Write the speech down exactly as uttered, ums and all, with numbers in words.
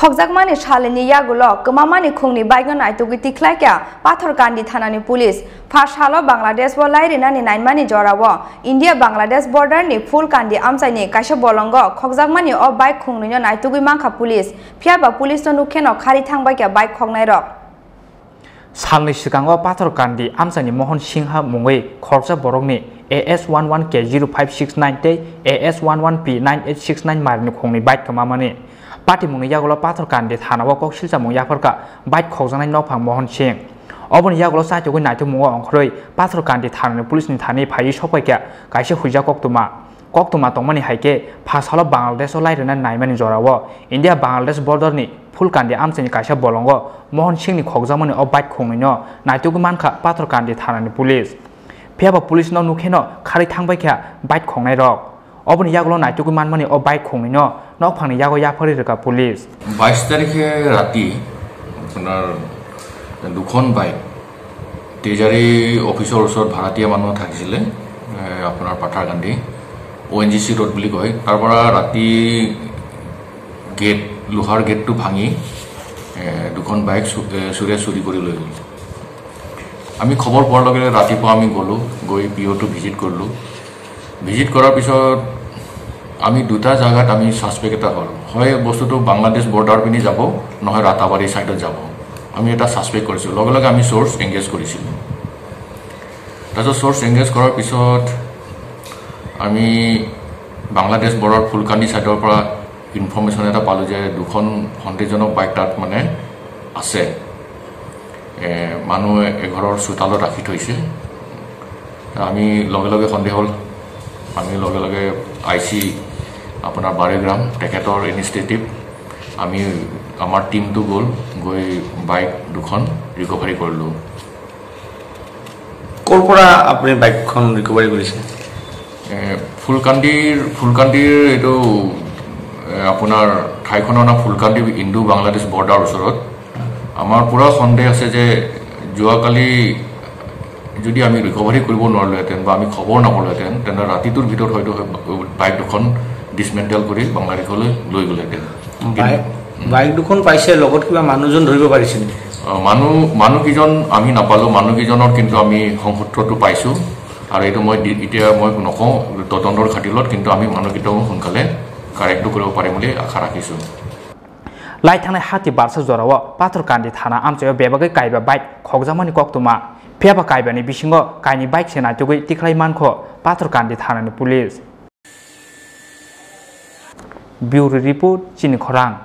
Khokjakmani salni yagulo kwmamani khungni bike no naitugwi tikhlaikha Pathorkandi thanani police. Pha salo Bangladesh o lairinani naimani jorao India Bangladesh border ni Phulkandi amchaini kaisa bolongo khokjakmani o bike khungnwi no naitugwi mankha police. Phiyaba police no nukheno khari thangbaikha bike khoknairok. Salni swkango Pathorkandi amchaini Mohon Singha mungwi khoroksa borokni A S one one K zero five six nine tei A S one one P nine eight six nine marini khungni bike kwmamani. Patimungni yagulo Pathorkandi thanao kok silchamung yapharkha bike khokjaknai nokphang Mohon Singh. Oboni yagulo chaitugwi naitugmungo ongkhorwi Pathorkandi thanani police ni thani phaiwi sokpaikha kaisa huijak koktwma. Koktwma tongmani hai khe, pha salo Bangladesh o lairina naimani jorao India Bangladesh border ni Phulkandi amchaini kaisa bolongo Mohon Singh ni khokjakmani o bike khungnwi no naitugwi mankha Pathorkandi thanani police. Phiyaba police no nukheno khari thangbaikha bike khongnai rok. Oboni yagulo naitugwi manmani o bike khungnwi no nokphangni yago yapharwi rwkha police. বাইছ তাৰিখে ৰাতি আপোনাৰ দুখন bike treasury অফিচৰ ওচৰত ভাড়াতীয়া মানুহ থাকিছিলে, এ, আপোনাৰ পাথাৰকান্দি অ' এন জি চি ৰোড বুলি কয়। তাৰ পৰা ৰাতি গেট, লোহাৰ গেটটো ভাঙি, এ, দুখন বাইক চু-, এ, চুৰে চুৰি কৰি লৈ গ'ল। আমি খবৰ পোৱাৰ লগে লগে ৰাতিপুৱা আমি গ'লোঁ, গৈ পি অ'টো ভিজিট কৰিলোঁ। ভিজিট কৰাৰ পিছত আমি দুটা জাগাত আমি ছাছপেক্ট এটা হ'ল, হয় বস্তুটো বাংলাদেশ বৰ্ডাৰ পিনে যাব, নহয় ৰাতাবাৰী ছাইডত যাব। আমি এটা ছাছপেক্ট কৰিছোঁ, লগে লগে আমি চ'ৰ্চ এংগেজ কৰিছিলোঁ। তাৰপিছত চ'ৰ্চ এংগেজ কৰাৰ পিছত আমি বাংলাদেশ বৰ্ডাৰ ফুলকান্দি ছাইডৰ পৰা ইনফৰ্মেশ্যন এটা পালোঁ যে দুখন সন্দেহজনক বাইক তাত মানে আছে। এ, মানুহ এঘৰৰ চোতালত ৰাখি থৈছে। আমি লগে লগে সন্দেহ হ'ল, আমি লগে লগে আই চি আপোনাৰ বাৰেগ্ৰাম তেখেতৰ ইনিচিয়েটিভ, আমি আমাৰ টিমটো গ'ল, গৈ বাইক দুখন ৰিকভাৰী কৰিলোঁ। ক'ৰ পৰা আপুনি বাইকখন ৰিকভাৰী কৰিছে? এ, ফুলকান্দিৰ, ফুলকান্দিৰ এইটো, এ, আপোনাৰ ঠাইখনৰ নাম ফুলকান্দি ইণ্ডো বাংলাদেশ বৰ্ডাৰ ওচৰত। আমাৰ পূৰা সন্দেহ আছে যে যোৱাকালি যদি আমি ৰিকভাৰী কৰিব নোৱাৰিলোহেঁতেন বা আমি খবৰ নাপালোহেঁতেন, তেনে ৰাতিটোৰ ভিতৰত হয়তো বাইক দুখন ডিছমেণ্টেল কৰি বাংলাদেশলৈ লৈ গ'লহেঁতেন। বাইক, বাইক দুখন পাইছে, লগত কিবা মানুহজন ধৰিব পাৰিছে নেকি? অ, মানুহ, মানুহকেইজন আমি নাপালোঁ, মানুহকেইজনৰ কিন্তু আমি সংসূত্ৰটো পাইছোঁ। আৰু এইটো মই দি-, এতিয়া মই নকওঁ, তদন্তৰ খাতিৰত, কিন্তু আমি মানুহকেইটাও সোনকালে কাৰেক্টটো কৰিব পাৰিম বুলি আশা ৰাখিছোঁ। Lai thangnai hati barsa jorao Pathorkandi thana amchaio bebagwi kaiba bike khokjakmani koktwma. Phiyaba kaibani bisingo kainwi bike se naitugwi tikhlai mankho Pathorkandi thanani police. Bureau Report, Chini Khorang.